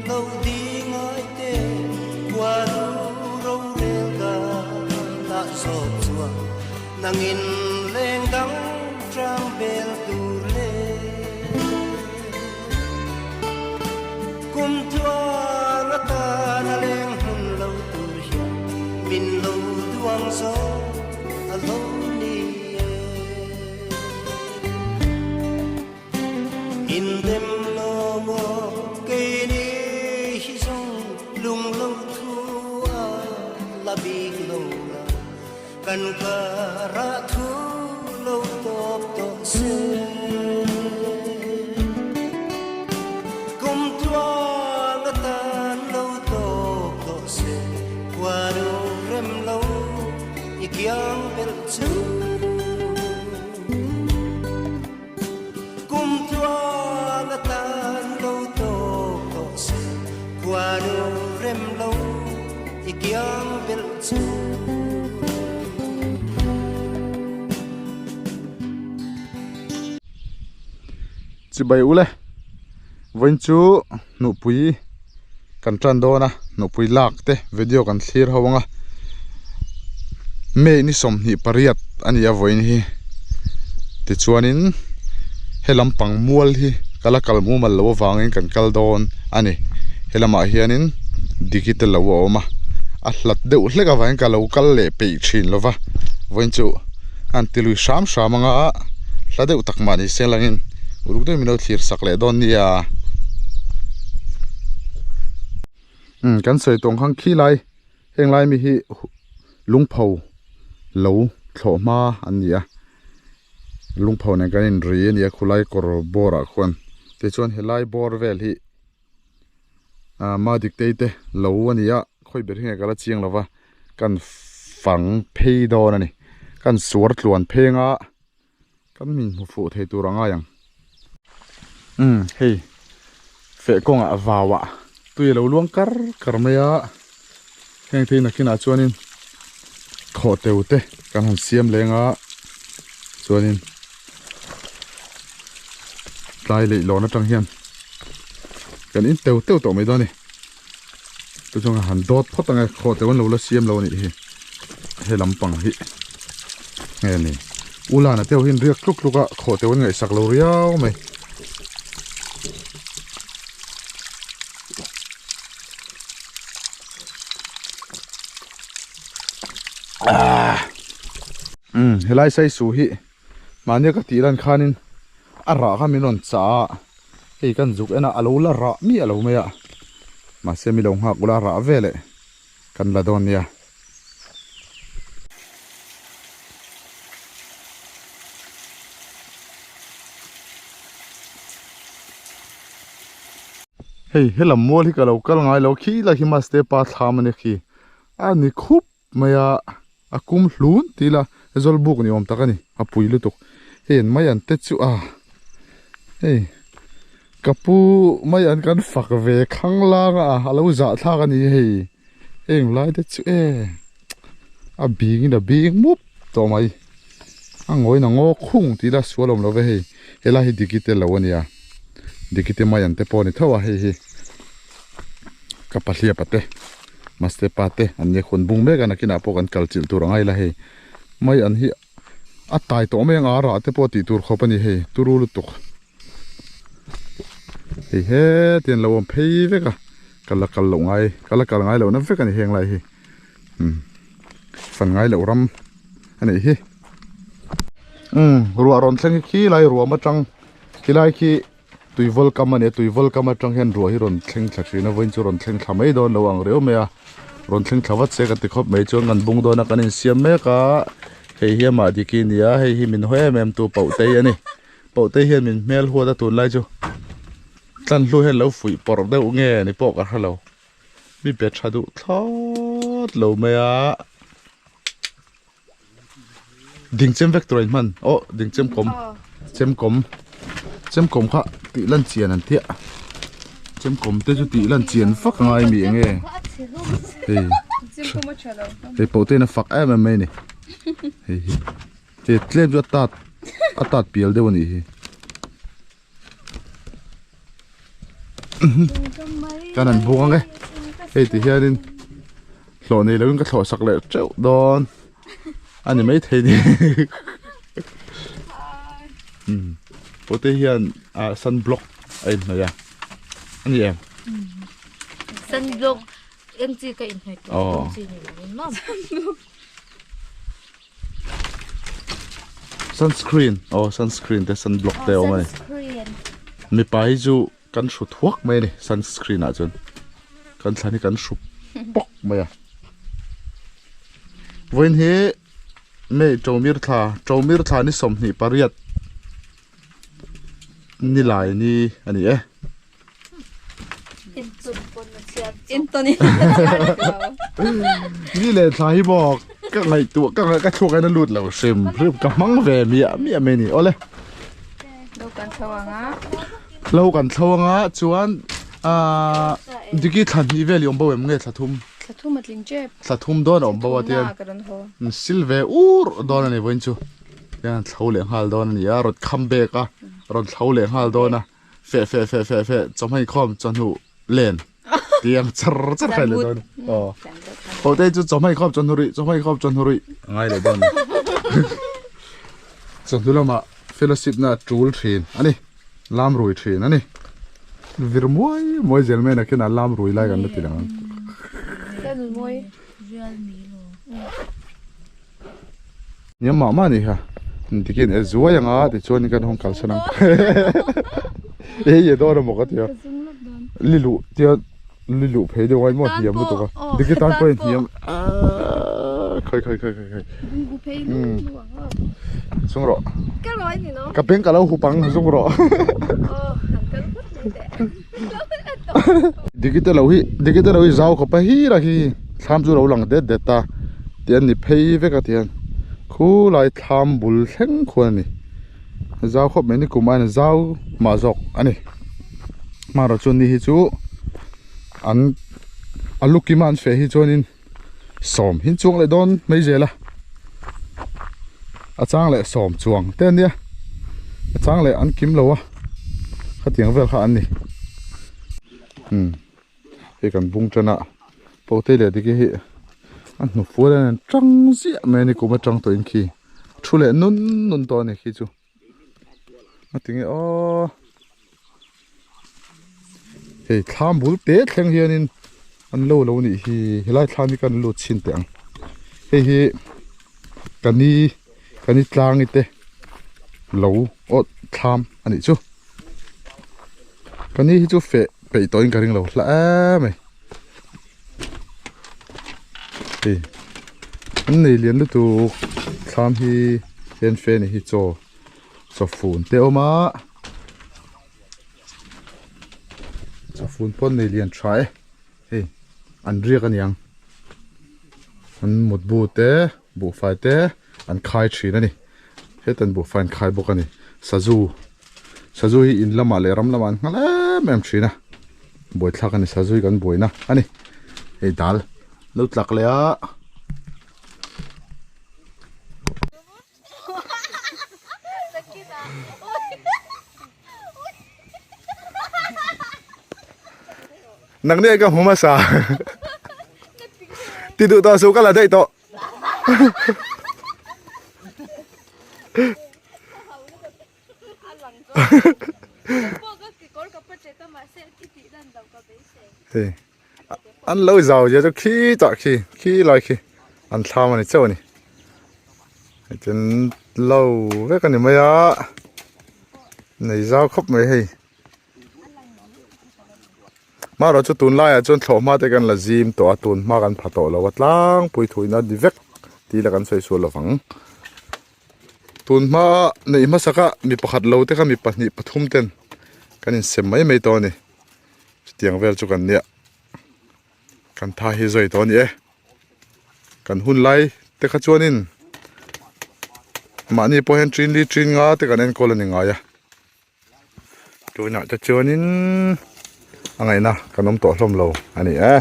lo ding ngai te khuanu rorel danah zawk chuan nangin leng dang tang bel tur le kum tluang atana leng hmun lo tur hian min lo duang zawk a lo ni e. In dem lo maw keini hi zawng lung lo thu a la bik lo la kan karah thu lo tawp tawh se. Kum tluang atan lo tawp tawh se khuanu rem lo i kiang belh chu. Kum tluang atan lo tawp tawh se khuanu rem lo i kiang belh chu. Chibai ule vawiin chu hnupui kan tan dawn a hnupui lak te video kan thlir ho ang a May ni 28 a ni a vawiin hi tichuanin he lampang mual hi ka la kal mumal loh avangin kan kal dawn a ni he lamah hianin diki te lo a awm a a hlat deuh hlek avangin ka lo kal leh peih thin lo va vawiin chu an ti lui hram hram ang a hla deuh tak mah ni se langin uluk deuhin min lo thlir sak leh dawn nia umm kan sawi tawng khan khi lai heng lai mi hi lungpho lo thlawh hma an ni a lungpho nen kan inri a ni a khulai kawr bawr ah khuan tichuan helai bawr vel hi ah madik te te lo a ni a khawi ber hi nge ka la chiang lo va kan fang phei dawn a ni kan suar tluan pheng a kan min hmu fuh thei tur a ngai ang umm hei feh kawngah vau ah tui a lo luang kar kar mai a heng thei nakinah chuanin thawh teu te kan han siam leng a chuanin tlai leh lawn atang hian kan in teu teu tawh mai dawn a ni chu chuan han dawt phawt ang e khaw teu an lo la siam lo a nih hi he lampang hi nge ni ulana te ho hian riak tluk tluk a khaw teu an ngaihsak lo riau mai. Umm helai saisu hi mahnia ka tih lan khanin a rah kha min rawn chah a hei kan zuk en a a lo la rah miah lo mai a mahse mi lo nghak ula rah veleh kan la dawn nia. Hei helam mual hi ka lo kal ngai lo khi lai khi maste pa thlam a ni khi a ni khup mai a a kum hlun tih ila zawlbuk ni awm tak a ni a pui lutuk hei an mai an te chu a hei ka pu mai an kan fak ve khang lang a a lo zahthlak a ni hei heng lai te chu e a bing in a bing mup tawh mai a ngawi in a ngaw khung tih ila sual awm lo ve hei helai hi diki te lo a nia diki te mai an te pawh a ni tho a hei hi ka pahliapa te maste pa te an nia khawn bung mek a nakinah pawh kan kal chilh tur ang a ila hei mai an hi a tai tawh mai ang a rah te pawh tih tur khawp a ni hei turu lutuk hei heti an lo awm phei vek a ka la kal loh ngai ka la kal ngai lohna vek a ni heng lai hi umm fan ngai loh ram a nih hi umm ruah rawn thleng hi khi lai ruam atang khilai khi Tuivawl kam a ni a, tuivawl kam atang hian ruah hi rawn thleng thla thin a, vawiin chu rawn thleng thla mai dawn lo ang riau mai a, rawn thleng thla vat se ka ti khawp mai chuan kan bung dawn a kan insiam mek a, hei hi amah diki a ni a, hei hi min haw em em tu Pautei a ni, Pautei hian min hmel huat a tunlai chu tlanhlu hian lo fuih pawrh deuh nge ni pawh ka hrelo, mi pe tha duh thlawt lo mai a. Ding chem vek tur a inhman aw ding chem kawm chem kawm chem kawm kha tih lan chian an tia chem kawm te chu tih lan chian vak a ngai mi eng nge hei hei pawh te in a fak em em mai a ni hei hi te tlem chu a tat a tat pial deuh a nih hi. Kan an bung ang e. Hei ti hianin hlawh nei loin ka thlawh sak leh teuh dawn a ni maithei ni. Pawh te hian ah sunblock a inhnawih a a ni em? Sunblock eng chi ka inhnawih tawh eng chi ni lo in maw? Sunscreen aw sunscreen te sunblock te a awm a ni. Mipa hi chu kan hru thuak mai a ni sunscreen ah chuan kan thlan hi kan hru pawk mai a. Vawiin hi May Ṭomir thla Ṭomir thla ni 28 nilai ni a ni e. Ni leh thla hi maw ka ngaihtuah ka ka thluak in a lut lo hrim hrim ka hmang ve miah miah mai a ni awle. Lo kan thlo anga. Lo kan thlo anga chuan ahh Diki thla hnih vel i awm bo em nge thla thum? Thla thum a tling tep. Thla thum dawn a awm bo a tian. Sil ve ur dawn a ni vawiin chu. Tian thlo leh nghal dawn a ni a rawn kham bek a rawn thlo leh nghal dawn a. Fe fe fe fe fe chawhmeh inkhawm chawhnu len tih ang char char kha leh dawn aw ho te chu chawhmeh inkhawm chawhnu rih chawhmeh inkhawm chawhnu rih ngai leh dawn chawhnu lamah fellowship na tul thin ani lam rui thin ani vir muai muai zel mai nakin a lam rui lai kan la ti lang ang Nia mah mah ni kha tikin e zuai anga tichuan kan hawng kalsan ang e ye dawn amaw ka tia liluh tia liluh phei deuh ngai maw hniam lutuk a diki tan pawh in hniam aaa khawi khawi khawi khawi zung rawh ka beng ka lo hup ang zung rawh diki te lo hi diki te lo hi zau khawp a hir a khi thlam chu lo lang det det a tih an ni phei vek a tihian khulai thlam bul thleng khuan a ni zau khawp mai ni kum aiin zau mah zawk a ni hmanraw chuan ni hi chu an a lu kima an feh hi chuanin sawm hin chuang leh dawn mai zel a a chang leh sawm chuang te ania a chang leh an kim lo a khatiang vel kha an ni umm hei kan bung tan a pawh te leh diki hi a hnu fual a an tang ziah mai a ni kum atang tawhin khi thu leh nun nun tawh a ni khi chu. A ti nge aw hei thlam bul te thleng hianin an lo lo nih hi helai thlam hi kan lut chhin teh ang hei hi ka ni ka ni tlangi te lo aw thlam a nih chu ka ni hi chu feh peih tawhin ka ring lo hla em mai hei an nei lian lutuk thlam hi hian fan hi chaw chaw fun te a awm a chaw fun pawh an nei lian tha e hei an riak a niang an mutbu te buhfai te an khai thin a ni heta an buhfai an khai bawk a ni sazu sazu hi in lamah leh ram lamah an nghal em em thin a buaithlak a ni sazu hi kan buaina a ni hei dal lo tlak leh a. Nang ni ka hmu hmasa ti duh tawh suh ka la daih tawh. Hei an lo zau zia chu khi tah khi khi lai khi an thlam a ni chauh a ni tin lo vek a ni mai a nei zau khawp mai hei. Marawh chu tunlaiah chuan thlawhhma te kan la zim tawh a tun hma kan pha tawh lo a tlangpui thuina di vek tih la kan sawi sual lovang tun hma neih hmasaka mi pakhat lo te kha mi pahnih pathum ten kan insem mai mai tawh a ni chutiang vel chu kan nia kan tha hi zawi tawh a ni e kan hun lai te kha chuanin mahni pawh hian ṭin li ṭin nga te kan enkawl a ni ngai a. Tunah te chuanin a ngaihna kan awm tawh hlawm lo a ni e.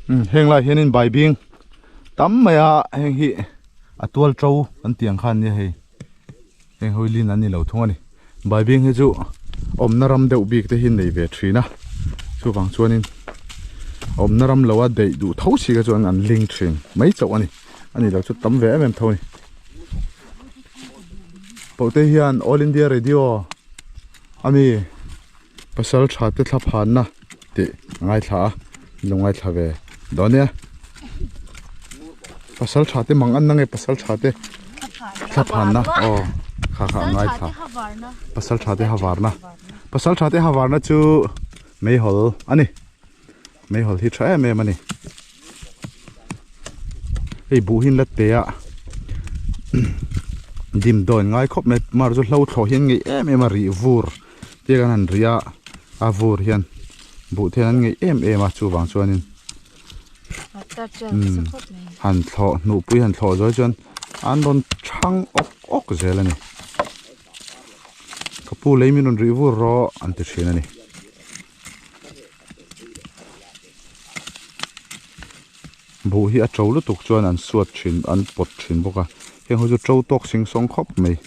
Heng lai hianin baibing tam mai a heng hi a tual to an tih ang khan nia hei heng hawi lin an ni lo thung a ni baibing hi chu awmna ram deuh bik te hi nei ve thin a chuvang chuanin awmna ram lo a deih duh tho si kha chuan an ling thin mai chauh a ni a ni lo chu tam ve em em tho a ni pawh te hian all india radio ami. Pasal tha te thla phanna tih a ngaithla a an lo ngaithla ve dawn nia pasal tha te mang an na nge pasal tha te thla phanna aw kha kha a ngaithla pasal tha te ha varna pasal tha te ha varna chu meihawl a ni meihawl hi tha em em a ni hei buh hi an la te a dimdawi an ngai khawp mai mar chu hlo thlawh hi an ngeih em em a rih vur. Tia kan han ri a, a vur hian buh te hian an ngeih em em a chuvang chuanin umm han thlawh hnuhpui han thlawh zuai chuan an rawn chhang awk awk zel a ni. Ka pu lei min rawn rih vur rawh an ti thin a ni. Buh hi a to lutuk chuan an suat thin an pawt thin bawk a heng ho chu to tawk sing sawng khawp mai.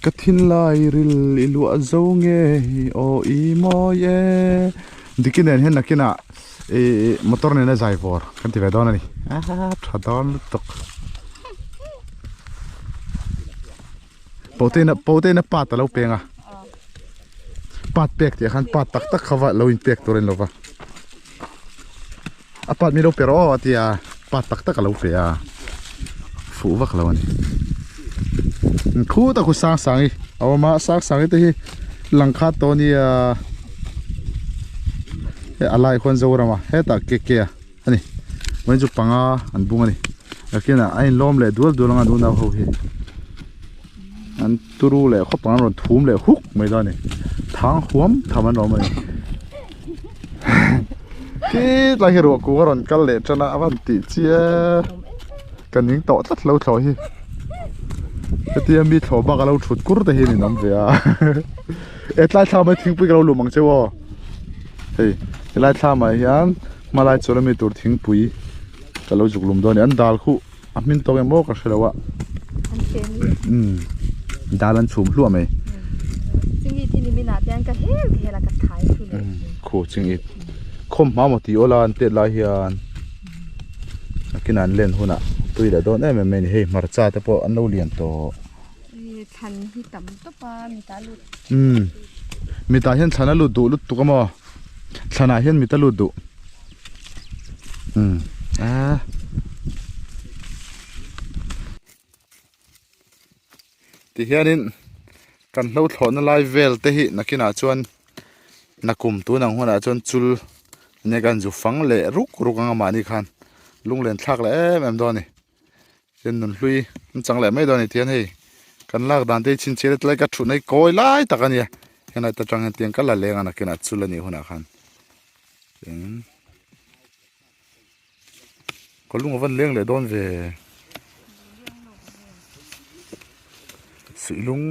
Ka thinlai ril i luah zo nge aw i mawi e Diki nen hian nakinah ih motor nena zai vawr kan ti ve dawn a ni aa tha dawn lutuk Pawh te ina pat a lo peng a pat pek tih ah khan pat tak tak kha va lo in pek tur a ni lo va a pat mi lo pe rawh aw a ti a pat tak tak a lo pe a fuh vak lo a ni khutah khu sang sang hi a awm a sang sang hi te hi lang khat tawh a nia hei a lai khuan Zorama hetah ke ke a. a ni vawiin chu panga an bung a ni nakinah a inlawm leh dual dual anga nunau ho hi an turu leh khawp ang an rawn thum leh huk mai dawn a ni thang huam tham an awm a ni khilai hi ruah kung a rawn kal leh tan a a van tih chiah ka ning tawh tlat lo thlawh hi hetia mi thlawh bak a lo thut kur te hi a ninawm ve a e tlai thla mai thingpui ka lo lum ang che aw hei helai thla ah hian. Hmalai chuan ami tur thingpui ka lo zuk lum dawn a ni an dal khuh a hmin tawk em aw ka hre lo a umm dal an chhum hluah mai khuh chingit khawm hma maw tih awla an tet lai hian nakinah an len hunah tui leh dawn em em mai a ni hei hmarcha te pawh an lo lian tawh. Umm mitah hian thlan a lut duh lutuk a maw. Thlanah hian mit a lut duh. Umm ah. Ti hianin kan hlo thlawhna lai vel te hi nakinah chuan nakum tun ang hunah chuan chul nia kan zu fang leh ruk ruk anga mahni khan lunglen thlak leh em em dawn a ni. Chuan nunhlui an chang leh mai dawn a ni tihian hei kan lak dan te hi chhinchhiah ila tlai ka thutna hi kawi lai tak a nia helai te atang hian tiang ka la leng a nakinah chul a nih hunah khan eng ka lung a van leng leh dawn ve suihlung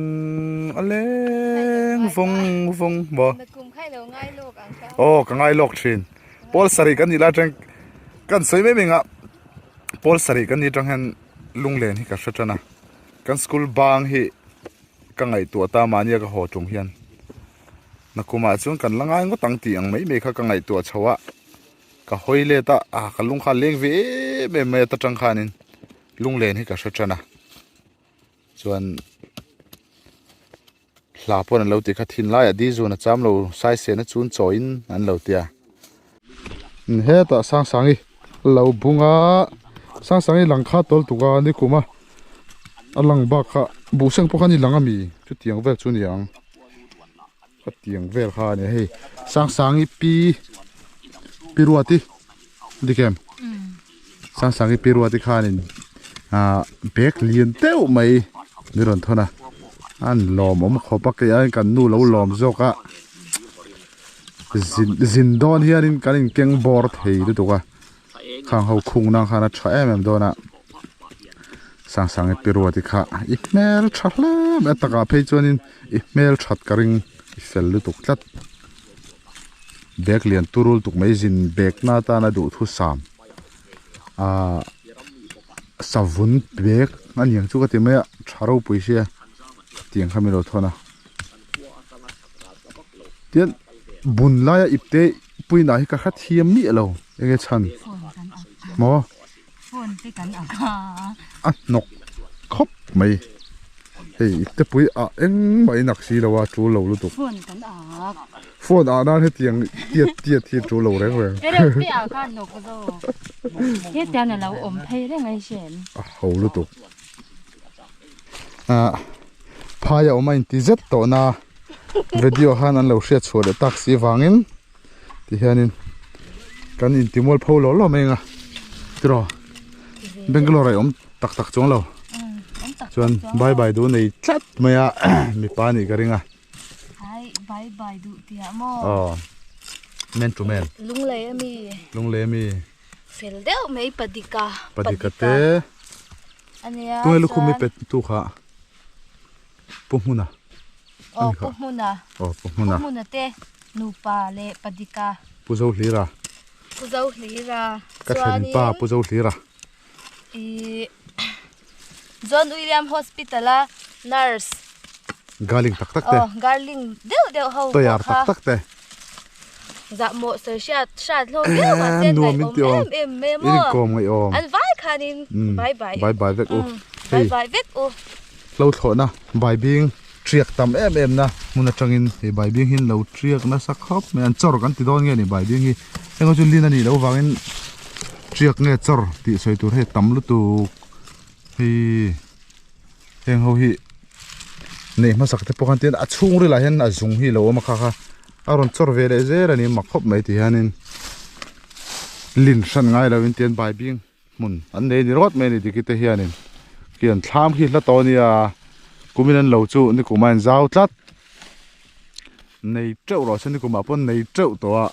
a leng vawng vawng maw aw ka ngai lawk thin pawl sarih kan nih lai atang kan sawi mai mai ngah. Pawl sarih kan nih atang hian lunglen hi ka hre tan a kan school bang hi ka ngaihtuah ta mahnia ka haw tum hian nakumah chuan kan la ngai ngawt ang tih ang mai mai kha ka ngaihtuah chho a ka hawi let a ah ka lung kha a leng ve em em mai a ta tang khanin lunglen hi ka hre tan a chuan hla pawn an lo ti kha thinlaiah di zun a cham lo saisen a chun chawiin an lo ti a hetah Sangsangi lo bung a Sangsangi lang kha tawl tuk a ni kum a a lang bak kha buh seng pawh kha ni lang ami chutiang vel chu a ni ang khatiang vel kha a ni hei Sangsangi pi pi ruati dik em Sangsangi pi ruati khanin ah bag lian deuh mai ni rawn thawn a an lawm awm khawp a kei aiin kan nu lo lawm zawk a zin zin dawn hianin kan in keng bawr thei lutuk a khang ho khung nang khan a tha em em dawn a. Sangsangi pi ruati kha i hmel tha hle mai a takah phei chuanin i hmel that ka ring i fel lutuk tlat bag lian turul tuk mai zin bag na atana duhthusam ahh savun bag a niang chu ka ti mai a tha ropui sia tiang kha min lo thawn a tian bun laia ipte puina hi ka hrethiam miah lo enge chhan maw. Phone te kan ang a. A hnawk khawp mai. Hei ipte pui ah engmah in ak si lo a tul lo lutuk. Phone kan ak. Phone ah nan hetiang tiat tiat hi tul lo reng reng. Tereuh te ah khan hnawk zawk. Hetiang a lo awm phei reng a hriat. A ho lutuk. Ah phai a awm a inti zet tawh na video khan an lo hriat chhuah leh tak si vangin. Tihianin kan inti mual pho lo lo mai anga tiraw Bangalore ah i awm tak tak chuang lo chuan bye bye duh nei tlat mai a mipa nih ka ring a bye bye duh tih ah maw aw man to man lunglei ami lunglei ami fel deuh mai padika padika te ania tunge lukhum i pet tu kha Pu Hmuna. Aw Pu Hmuna. Aw Pu Hmuna. Pu Hmuna te nupa leh Padika. Pu Zohlira. Pu Zohlira. Ka thlen pa Pu Zohlira. I John William Hospital a nurse. Garling tak tak te. Aw garling deuh deuh ho pawh kha. Toyar tak tak te. Zahmawh sawi hriat hriat hlawm viau mahse ngaihawm em em mai maw. Inkawm ngaihawm. An vai khanin bye bye. Bye bye vek u. Bye bye vek u. Hlo thlawhna baibing ṭiak tam em em na hmun aṭangin hei baibing hi an lo ṭiak nasa khawp mai a an chawr kan ti dawn nge ni baibing hi engemaw chu lin a nih loh avangin ṭiak nge chawr tih sawi tur hei tam lutuk hei heng ho hi neih hmasak te pawh khan tin a chhungril ah hian a zung hi a lo awm a kha kha a rawn chawr ve leh zel a ni mak khawp mai ti hianin lin hran ngai lovin tian baibing. Hmun an nei ni rawt mai a ni diki te hianin khi an thlam khi hla tawh a nia kumin an lo chu nikum a inzau tlat nei teuh rawh se nikum ah pawh nei teuh tawh a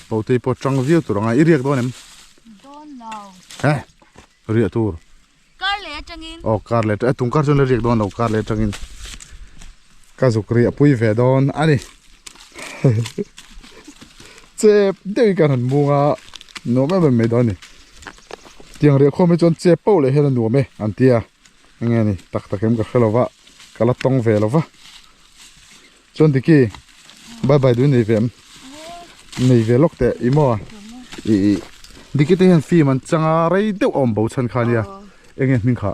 paute pawh tang viau tur anga i riak dawn em dawn lo he riah tur kar leh atangin aw kar leh atangin tung kar chuan la riak dawn lo kar leh atangin ka zuk riah pui ve dawn a ni chep deuhin ka han mung a nuam em em mai dawn a ni tiang riah khawm hi chuan chep pauh leh hian a nuam e an ti a enge ni tak tak em ka hre lo va ka la tawng ve lo va chuan Diki bye bye duh nei ve em nei ve lawk teh i maw i i Diki te hian film an chang a rei deuh a awm bo chhan kha ania enge hming kha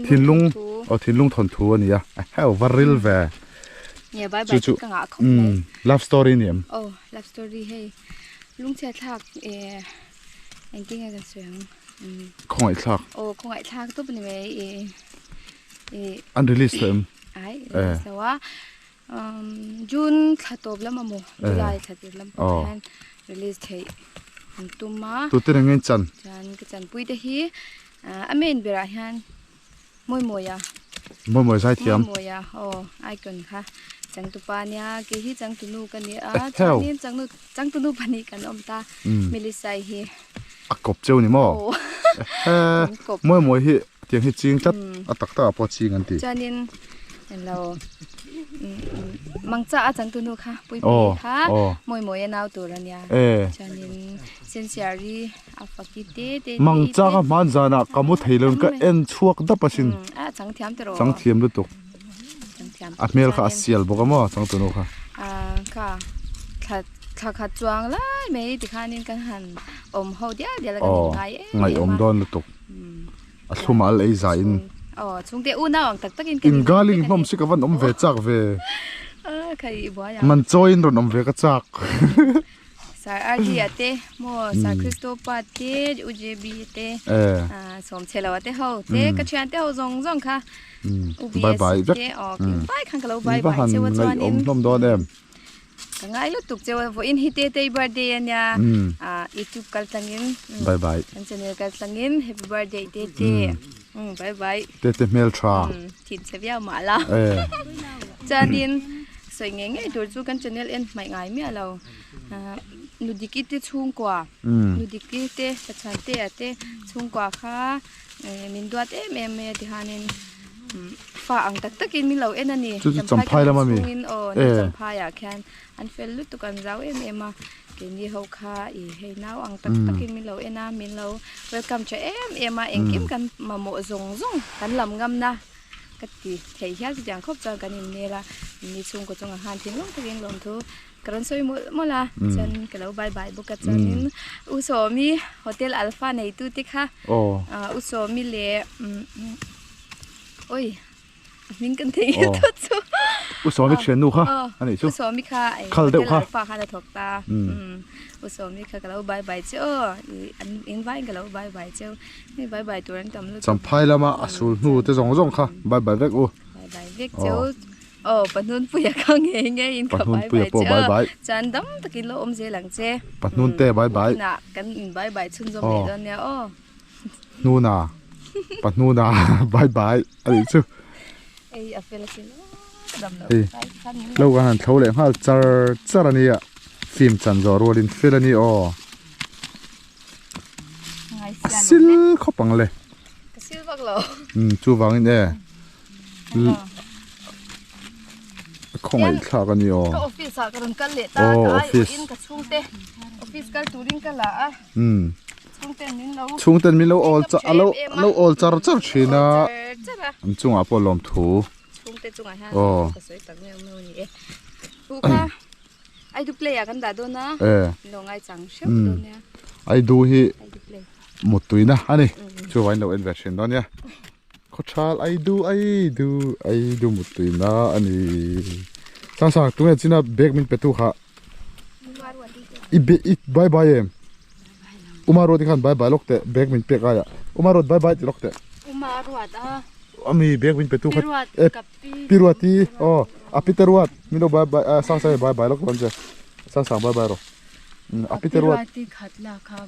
thinlung aw thinlung thawnthu a nia heu va ril ve chu chu umm love story ni em aw love story hei lungchhiat thlak eh engtin nge ka sawi ang khawngaih thlak aw khawngaih thlak tawp a ni mai i i an release tawh em Ai, release lo a. June thla tawp lam a maw? July thla tir lam pawh hian release theih an tum a. Tute reng in chan? Chuan ka chanpui te hi a main berah hian Mawimawia. Mawimawia zai thiam. Mawimawia, aw icon kha changtupa nia, kei hi changtunu ka ni a, chuanin changnu changtunu pahnih kan awm ta, Melissa-i hi. A kawp cheu ni maw? Aw. Mawimawia hi Tiang hi ching tlat a tak tak ah pawh ching an ti. Chuanin englo mangcha a changtu nu kha puipui kha mawi mawi a nau tur a nia. Chuanin sensiari a faki te te Mangcha kha hman zanah ka mu thei lo in ka en chhuak dap asin. A chang thiam tiraw. Chang thiam lutuk. A hmel kha a sial bawk a maw changtu nu kha. Kha thla thla khat chuang lai mai tikhanin kan han awm ho dial dial a kan inngai em em a. Ngaihawm dawn lutuk. A thlum al ei zah in. Aw chhungte unau ang tak tak in kan In galing hlawm si ka van awm ve chak ve. Man chawi in rawn awm ve ka chak. Sir RD a te maw Sir Christopher te UJB te sawm chhe lo a te ho te ka thian te ho zawng zawng kha UBS te aw vai khan ka lo bye bye cheu a chuan in. Awm hlawm dawn em. Ka ngai lutuk cheu a vawiin hi Tetei birthday a nia ah youtube kal tlangin Bye bye. Kan channel kal tlangin happy birthday Tete bye bye. Tete hmel tha. Thin che viau mah la. Chuanin sawi ngei ngei tur chu kan channel en hmaih ngai miah lo. Nudiki te chhungkua Nudiki te Pachhantea te chhungkua kha min duat em em mai a tihianin fa ang tak takin min lo en a ni. Chu chu Champhai lama mi? Chhungin aw Champhai ah khian an fel lutuk an zau em em a keini ho kha ih hei nau ang tak takin min lo en a min lo welcome tha em em a engkim kan mamawh zawng zawng kan lam ngamna ka ti theih hial chutiang khawp chuan kan innel a ni chhungkaw chungah khan thinlung takin lawmthu Ka rawn sawi mawlh mawlh a, chuan ka lo bye bye bawk a, chuanin U Sawmi Hotel Alpha neitu te kha U Sawmi leh oi a hming kan thei ngei tawh chu U Sawmi thiannu kha a nih chu U Sawmi kha Hotel Alpha khan a thawk ta U Sawmi kha ka lo bye bye che aw an vaiin ka lo bye bye cheu hei bye bye tur an tam lutuk Champhai lama a sul hnu te zawng zawng kha bye bye vek u bye bye vek cheu Aw, Pahnunpuia kha ngei ngei in ka bye bye che a, chuan dam takin lo awm zel ang che. Pahnunte bye bye. Nakinah kan in bye bye chhunzawm leh dawn nia aw. Hnuna, Pahnuna bye bye a nih chu. Ei a fel asin aw, ka dam lo kai khan min lo. Lo kan han thlo leh nghal char char a nia, film chan zawh rualin fel a ni aw. Sil khawp ang le. Ka sil vak lo. Chuvangin e. Khawngaih thlak a ni aw. Ka office ah ka rawn kal leh ta ka ai awh in ka chhungte office kal turin ka la a. Chhungten min lo Chhungten min lo awl char a lo lo awl char char thin a. An chungah pawh lawm thu. Chhungte chungah hian ka sawi tak meuh meuh a ni e. Pu kha Ai du play ah kan dah dawn a. Min lo ngaichang hreuh dawn nia. Ai du hi muttuina a ni. Chuvain lo en ve thin dawn nia. Khawthal ai du ai du ai du mutui na a ni. Sang sang tunge china bag min pe tu kha. I be i bye bye em. Uma ruat khan bye bye lok te bag min pek aia. Uma ruat bye bye ti lok te. Uma ruat a. Ami bag min pe tu kha. Pi ruat i oh a Peter ruat min lo bye bye sang sang bye bye lok lon che. Sang sang bye bye ro. A Peter ruat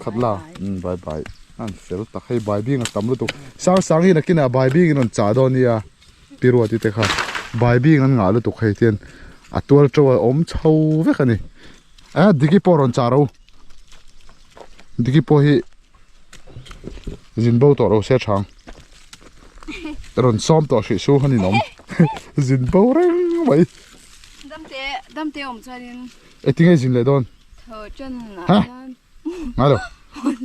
khat la bye bye an fel tak hei bai bing a tam lutuk sang sang hi nakinah bai bing in rawn chah dawn nia pi ruati te kha bai bing an ngah lutuk hei tian a tual to a awm chho vek a ni a diki pawh rawn chah ro diki pawh hi zin bo tawh lo se chang rawn sawm tawh hrih su han in awm zin bo reng mai damte damte awm chuanin Engtinge zin leh dawn? Tho tan ah hian. Ngai lo.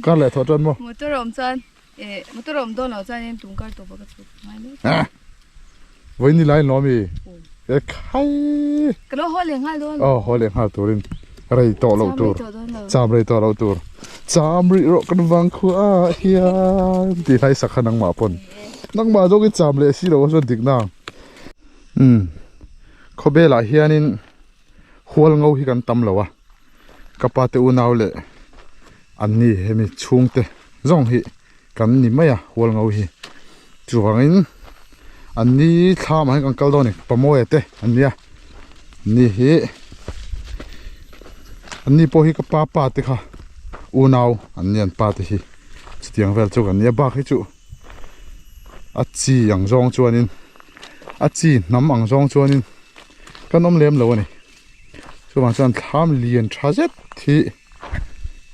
Kar leh tho tan maw? Motor a awm chuan eh motor a awm dawn loh chuan in tum kar tawp a ka chhuk ngai lo. Vawi ni lai lawm i. E khai. Ka lo haw leh nghal dawn. Aw haw leh nghal turin rei tawh loh tur. Cham rei tawh loh tur. Cham rih rawh kan vang khuah hian tih hlai sak kha nangmah pawn. Nangmah zawk i cham leh si lo a chuan dik nang. Umm khawvelah hianin. Hual ngo hi kan tam lo a, ka pa te unau leh an ni hemi chhungte zawng hi kan ni mai a hual ngo hi. Chuvangin an ni thlam ah hian kan kal dawn a ni, Pamawia te an nia, an ni hi an ni pawh hi ka pa pa te kha unau an ni an pa te hi chutiang vel chu kan nia bak hi chu a chi ang zawng chuanin a chi hnam ang zawng chuanin. Kan awm lem lo a ni. Chuvang chuan thlam lian tha zet hi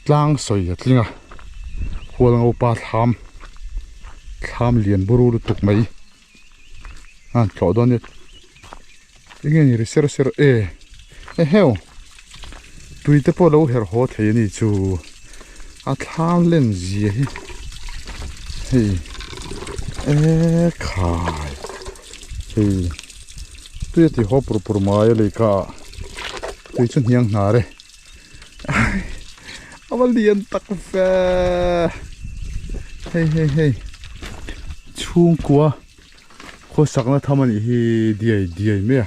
tlang sawi a tling a. Hualngopa thlam thlam lian buru lutuk mai a han tlawh dawn a ni. Enge ni ri ser ser e eheu tui te pawh lo herh haw thei a ni chu a thlam len zia hi hei e khai hei. Tui a ti haw pur pur mai a lei ka ah tui chu hniang hnar e a va lian tak ve hei hei hei chhungkua khawsakna tham a nih hi diai diai mai a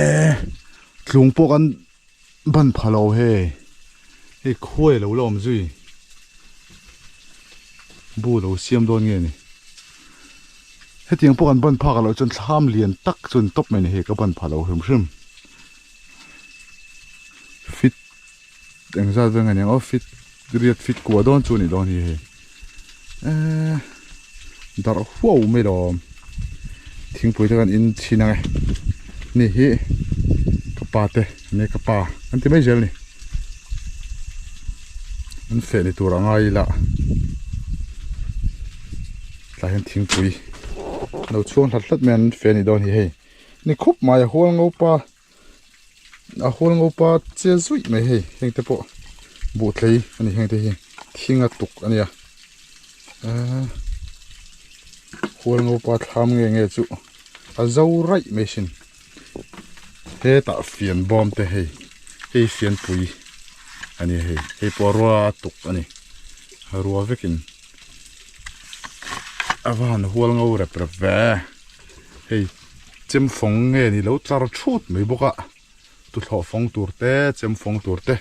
e tlung pawh kan ban pha lo hei hei khuai lo la awm zui bu lo siam dawn nge ni hetiang pawh kan ban phak ah loh chuan thlam lian tak chu an tawp mai ni hei ka ban pha lo hrim hrim fit engzat vel nge ni ang aw fit riat fit kua dawn chu a nih dawn hi hei eee darh huau mai lawm thingpui te kan in chhin ang e ni hi. pa te nia ka pa an ti mai zel a ni an feh ni tur a ngai ila tlai hian thingpui lo chhuang hlat hlat mai an feh a nih dawn hi hei ni khup mai a hual ngo pa a hual ngo pa che zuih mai hei heng te pawh buh tlei a ni heng te hi thing a tuk a nia eee hual ngo pa thlam nge nge chu a zo raih mai sin. Hetah fian bawm te hei hei fianpui a ni hei hei pawh rua a tuk a ni rua vekin a va han hual ngo rep rep ve hei chem fawng nge ni lo tlar thut mai bawk a tuthlawh fawng tur te chem fawng tur te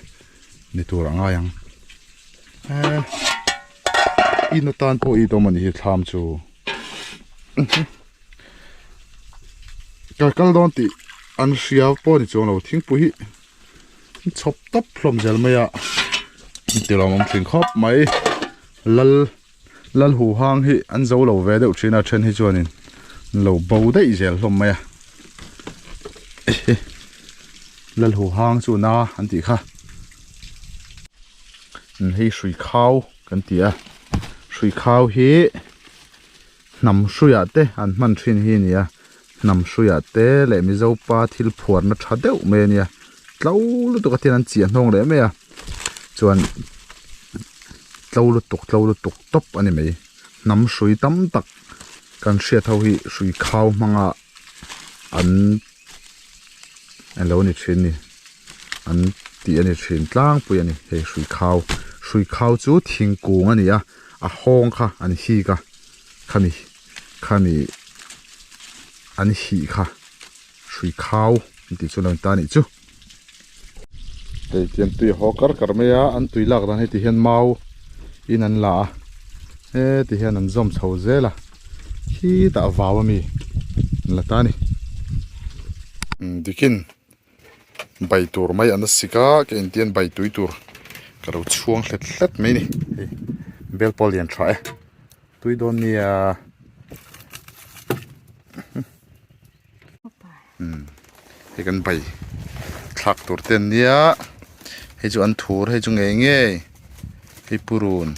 ni tur a ngai ang eee in atan pawh i dawm a ni hi thlam chu. Ka kal dawn tih an hria pawh a ni chuang lo thingpui hi an chhawp tawp hlawm zel mai a ti lawmawm thin khawp mai lal lal hu hang hi an zo lo ve deuh thin a then hi chuanin an lo bo daih zel hlawm mai a lal hu hang chu na an tih kha hei hrui khau kan ti a hrui khau hi. Hnam hruiah te an hman thin hi a ni a, hnam hruiah te leh Mizo pa thil phuarna tha deuh mai a nia, tlo lutuk a tian an chiah hnawng leh mai a, chuan tlo lutuk tlo lutuk tawp a ni mai, hnam hrui tam tak kan hriat ho hi hrui khau hmanga an alo ni thin a ni, an tih a ni thin tlangpui a ni hei hrui khau, hrui khau chu thingkung a ni a. a hawng kha an hik a khami khami an hih kha hrui khau an tih chu lo ta anih chu. Hei tiang tui a haw kar kar mai a an tui lak dan hei ti hian mau in an la a heti hian an zawm chho zel a khitah vau ami an la ta a ni. Dikin Bai tur mai an sik a ka intian bai tui tur ka lo chhuang hlet hlet mai a ni hei bel pawh a lian tha e tui dawn nia umm hei kan bai thlak tur te an nia hei chu an thur hei chu ngei ngei hei purun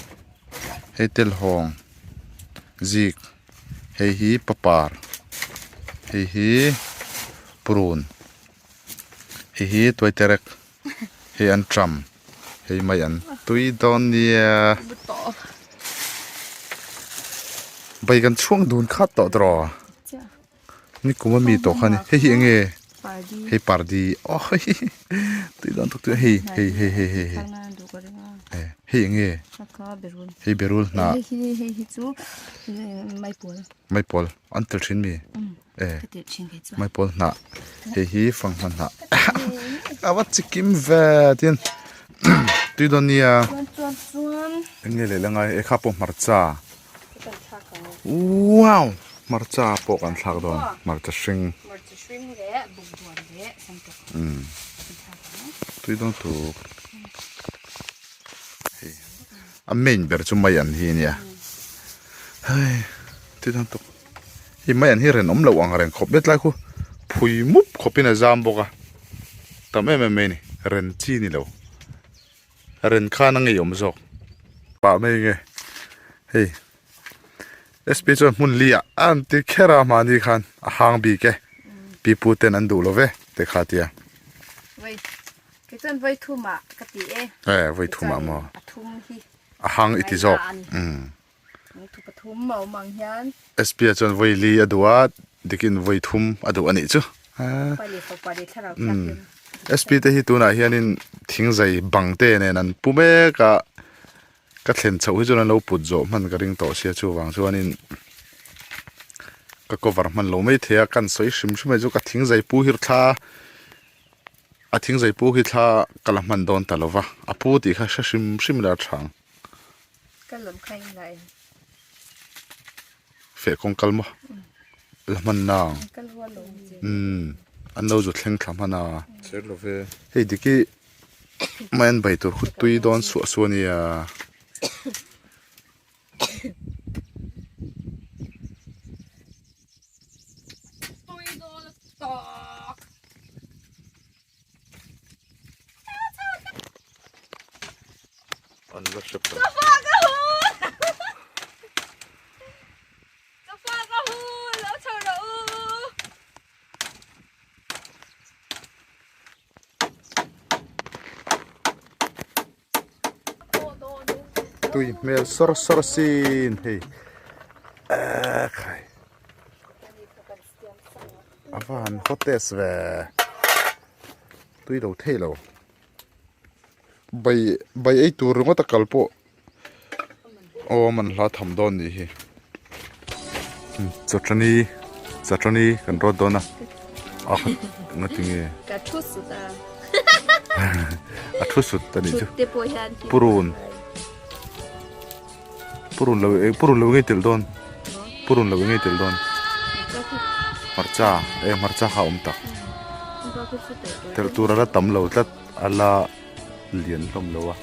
hei telhawng zik. Hei hi papar hei hi purun hei hi tuaiterek hei an tram hei mai an tui dawn nia bai kan chhuang dun khat tawh tawh ni kum ami tawh kha ni hei hi eng nge hei pardi aw hei tui dawn tuk tui hei hei hei hei hei hei eng nge hei berul hnah maipawl an tel thin mi e maipawl hnah hei hi fanghma hnah a va chikim ve tin tui dawn nia eng nge leh la ngai e kha pawh hmarcha wow hmarcha pawh kan thlak dawn hmarcha hring tui dawn tuk. Hei a main ber chu mai an hi a nia hei ti dawn tawk hei mai an hi ren awm loh ang reng khawp mai tlai khu phui mup khawp in a zam bawk a tam em em mai a ni ren chi ni lo ren khan a ngeiawm zawk pah mai nge hei sp chuan hmun li ah a an ti kher a mahni khan a hang bik e pi pu ten an duh lo ve te kha tia. Kei chuan vawi thumah ka ti e. E vawi thumah maw? A thum hi. A hang i ti zawk. Thu pathum a awm ang hian. SP-a chuan vawi li a duh a, dikin vawi thum a duh a nih chu. Pa leh fapa leh thlarau thianghlim. SP te hi tunah hianin thingzai bang te nen an pu mek a, ka thlen chhoh hi chuan an lo put zawh hman ka ring tawh sia chuvang chuanin ka cover hman lo maithei a, kan sawi hrim hrim mai chu ka thingzai pu hi thla. A thingzai pu khi thla ka la hman dawn ta lo va, a pu tih kha hre hrim hrim ila a tha ang. Ka lam kha in la em? Feh kawng kal maw? La hman na ang. Kal rual lo ang che. Umm, an lo zu thleng thla hman a. Sir lo ve. Hei diki mai an bai tur khu tui dawn suah suah a nia. An la hre pah. Ka fa ka hu! Ka fa ka hu! Lo chho rawh u! Tui hmel sawr sawr sin hei ekhai a va han hot ve tui lo thei lo bai bai ei tur ringawt a kal pawh aw a man hla tham dawn nih hi chawtani chawtani kan rawt dawn a a kha ngatinge ka thu sut a a thu sut a nih chu te pawh hian purun purun lo purun lo ngei tel dawn purun lo ngei tel dawn hmarcha e hmarcha kha a awm tak tel tur a la tam lo tlat a la lian hlawm lo a.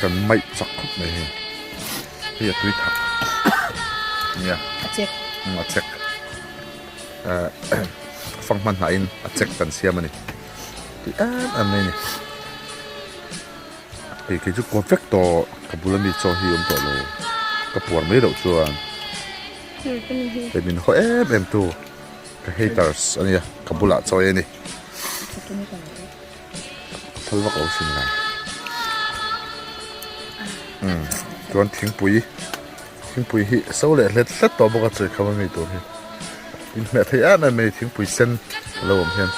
Kan maih chak khawp mai hei hei a tui thak nia a chek a chek fanghma hnah in a chek kan siam a ni tui em em mai a ni. Hei kei chu kawt vek tawh ka bula mi chaw hi awm tawh lo ka puar mai loh chuan hei min haw em em tu ka haters a nia ka bulah chaw ei a ni phal vak lo sin lai umm chuan thingpui thingpui hi so leh hlet hlet tawh bawk a chawi kham ami tur hi inhmeh thei em em mai thingpui sen a lo awm hian.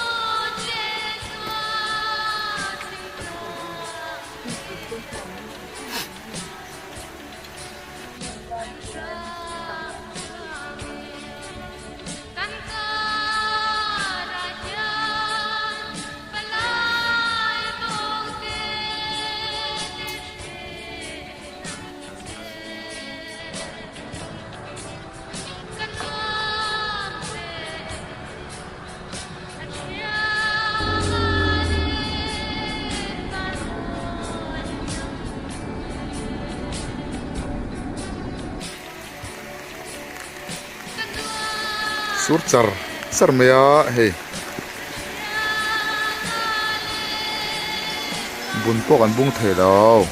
Sur char char mai a hei bun pawh kan bung thei lo.